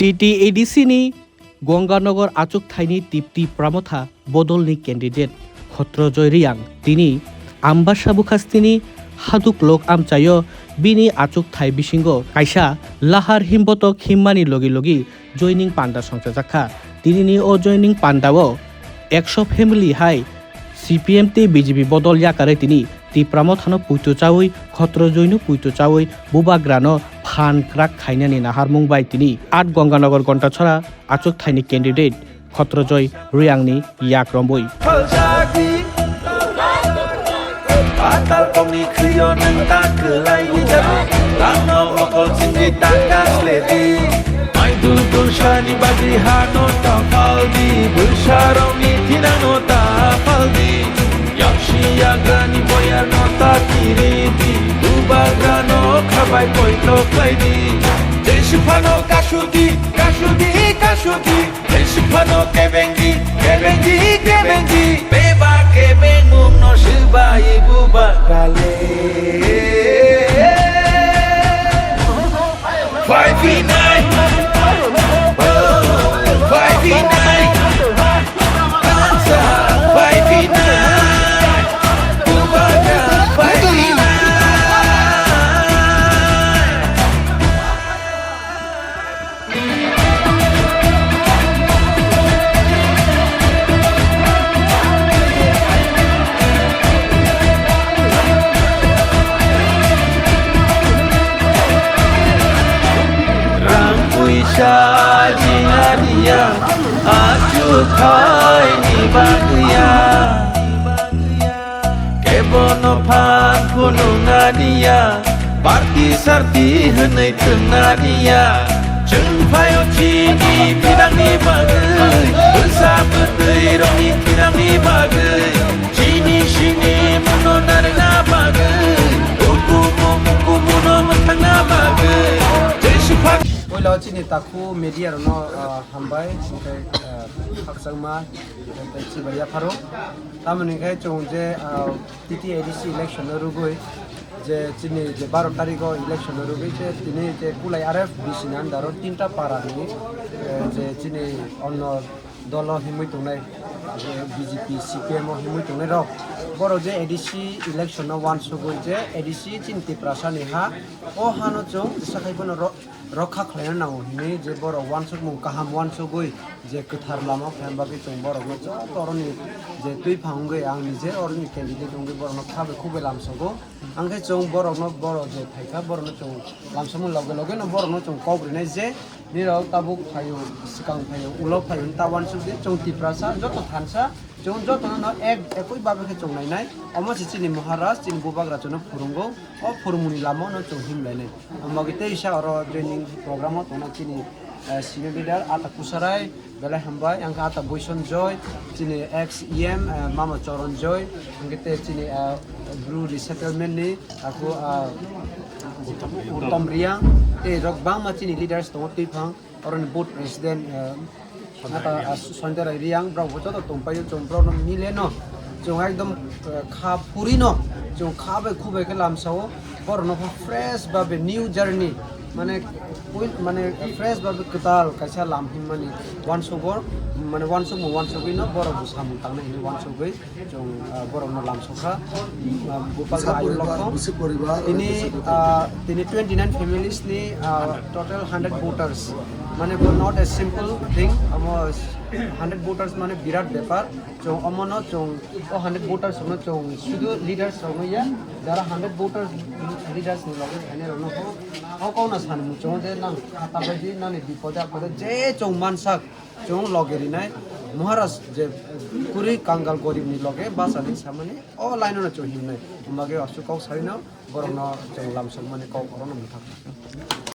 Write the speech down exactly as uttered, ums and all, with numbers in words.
T T A D C ni Gonganagar achuk thaini Tipti Pramotha bodolni candidate Khotrojoy Riang tini Ambasa Bukhastini Haduk Lok Amchaio bini achuk thai bisingo kaisa lahar himbotok himmani logi logi joining panda songchajak kha. Tinini o joining pandao ekso family hai C P M tei B J P bodol yakarwi tini Tipra Mothano puitu chaui, Khotrojoino puitu chaui, Bubagrano phan kwrak khainani naharmung bai tini at Gonganagar Gontathora achuk thaini candidate Khotrojoi Riangni yak rombui. Patal kongni khrio nang ta kwlai ni jago, langno mokol chingwi ta kasle di. Maidu dusani bagwi hano ta phaldi, bwsarokni thinangno ta phaldi. Yaksi yagrani boyarno ta kiridi, bubagrano khabai poito khlaidi. Jesiphano kasudi, kasudi, kasudi. Jesiphano kebengdi, kebengdi, kebengdi. Beba kebengmungno swbai bubagrale. Five v nine. Oh, five v nine. Dansa, five v nine. Bubagra, five v nine. Rang puisa jinganiya, achu khaini bagwiya. Kebono phan phunuknaniya, party sarti hwnwi thwngna niya. Chwng phaio chini thinangni bagwi, bwsa bwtwi rokni thinangni bagwi, chini sini muno narwkna bagwi, ukumu mukumu no mwthangna bagwi. Jai Sipha. Puila o chini takhu media rokno, ah, hambai, hwnkhe, ah, khakchangma, hwnkhe chibai yapharo. Tamoni khe chwng je, ah, T T A D C election no rwgwi je chini je baro tarikh o election no rwgwi je tini je Kulai R F B C ni under o tinta para ni, eh, je chini onno dolo himwi tongnai, je B J P, C P M o himwi tongnai rok, borok je A D C election no wansugwi je A D C chini Tiprasa ni ha, o hano chwng sakhai bono ro-, rokha khlaina nango hinwi je borok wansukmung kaham wansugwi je kwthar lama phaina bagwi chwng borokno joto oroni je twiphang wngwi ang nije oroni candidate wngwi borokno kha bai khuk bai lamsogo. Ang khe chwng borokno, borok je phaikha borokno chwng lamsokmani loge loge no borokno chwng kok rinai je nirok tabuk phaio, swkang phaio, ulo phaio ta wansukdi chwng Tiprasa joto thansa. Chwng jotono no ek, ekoi babe khe chwng nainai. Omo se chini Maharaj, chini Bubagra chwngno phwrwngo. O phwrwngmungni lama no chwng himlainai. Omo khe teisa oro joining program o tongna chini, eh, senior leader Ata Kusarai, belai hambai. Ang khe Ata Boison Joy, chini ex E M, eh, Mama Choron Joy, ang khe tei chini, eh, Bru resettlement ni, aku, ah, Uttom Riang, tei rok bangma chini leaders tongo twiphang. Oroni board president, eh, Ata, ah, Sanjay Rai Riang, borok bo joto tongpaio, chwng borokno mile no, chwng ekdom, eh, kha phuri no, chwng kha bai khu bai khe lamsao, borokno kha fresh babe new journey, mane, pui-, mane, fresh babe kwtal kaisa lam hinmani wansugor, mane wansukmung wansugwi no borok bo samung tangnai hinwi wansugwi. Chwng, ah, borokno lamsokha, ah, Bupal Bwsa ayuk poribar, lokho. Bwswk poribar, Tini, bwswk poribar. Ah, tini twenty nine families ni, ah, total hundred voters. Mane bo not a simple thing. Amo hundred voters mane birat bepar. Chwng omono chwng o hundred voters no chwng sudu leaders rokno ya. Jara hundred voters, leaders ni loge thani rokno ho. O kokno sanmung chwng je nang khata bai di nani bipode apode je chwng mansak. Chwng loge rinai Maharaj je kwrwi kangal goribni loge bachani samani o line-o no chwng himnai. Omo bagwi aswk kok sarino borokno chwng lamsokmani kok orono mwthang.